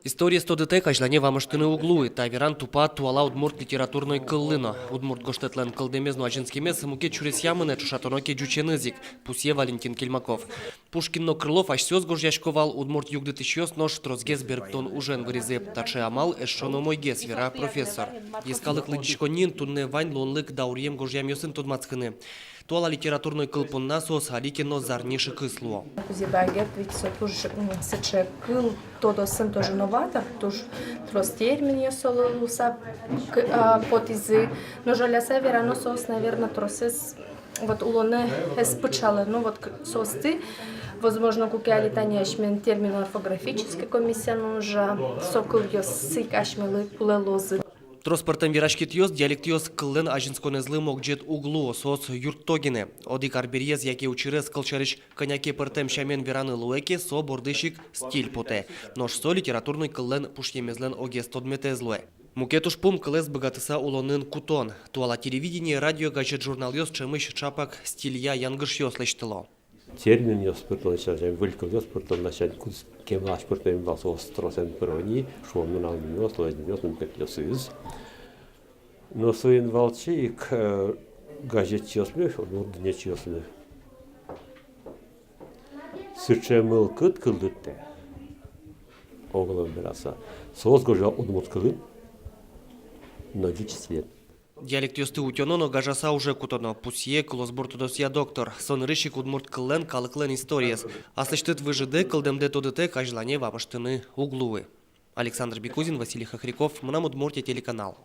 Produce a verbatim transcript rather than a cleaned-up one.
Историез тодытэк азьлане вамыштыны уг луы. Та веран тупа туала удмурт литературной кыллы но. Удмурт гожтэтлэн кылдэмез но азинскемез мукет сюресъя мынэ, ӵошатоно ке, ӟученыз ик, пусъе Валентин Кельмаков. Пушкин но Крылов асьсэос гожъясько вал, удмурт югдытӥсьёс нош тросгес берыктон ужен выризы. Таӵе амал эшшо но умойгес, вера профессор. Йӧскалык лыдӟиськонниын туннэ вань луонлык дауръем гожъямъёсын тодматскыны. Туала литературной кыл понна соос али ке но зарни шыкыс луо. Кузебай Герд ведь со туж, м, сыӵе кыл тодосын тоже новатор, туж трос терминъёс солы луыса к-, а, потӥзы. Но жаляса верано, соос, наверно, тросэз вот улонэ ӧз пыӵалэ. Ну вот к-, соосты, возможно, куке али тани асьмелэн термино-орфографической комиссия но ужа, со кылъёс ик асьмелы кулэ луозы. Трос пӧртэм вераськетъёс, диалектъёс кыллэн азинсконэзлы могӟет уг луо, соос юртто гинэ. Одӥг арбериез яке учырез, кылсярысь, кӧня ке пӧртэм сямен вераны луэ ке, со бордысь ик стиль потэ. Нош со литературной кыллэн пушъемезлэн огез тодметэз луэ. Мукет ужпум — кылэз быгатыса улонын кутон. Туала телевидение, радио, газет-журналъёс ӵемысь ӵапак стилья янгышъёс лэсьтыло. Терминъёс пыртон ласянь, выль кылъёс пыртон ласянь кудӥз кемалась пыртэмын вал, соос тросэн пыро ни, шуом, нуналъёс, луэзьёс, мукетъёсыз. Но соин валче ик, э, газетчиосмы, удмурт дуннеысьёсмы сыӵе мылкыд кылдытэ, оглом вераса, соос гожъяло удмурт кылын, но ӟуч стилен. Диалектъёсты утёно но гажаса уже кутоно, пусъе кылосбур тодосъя доктор. Со нырысь ик удмурт кыллэн, калыклэн историез аслэсьтыд выжыдэ, кылдэмдэ тодытэк азьлане вамыштыны уг луы. Александр Бекузин, Василий Хохряков, «Мынам Удмуртие» телеканал.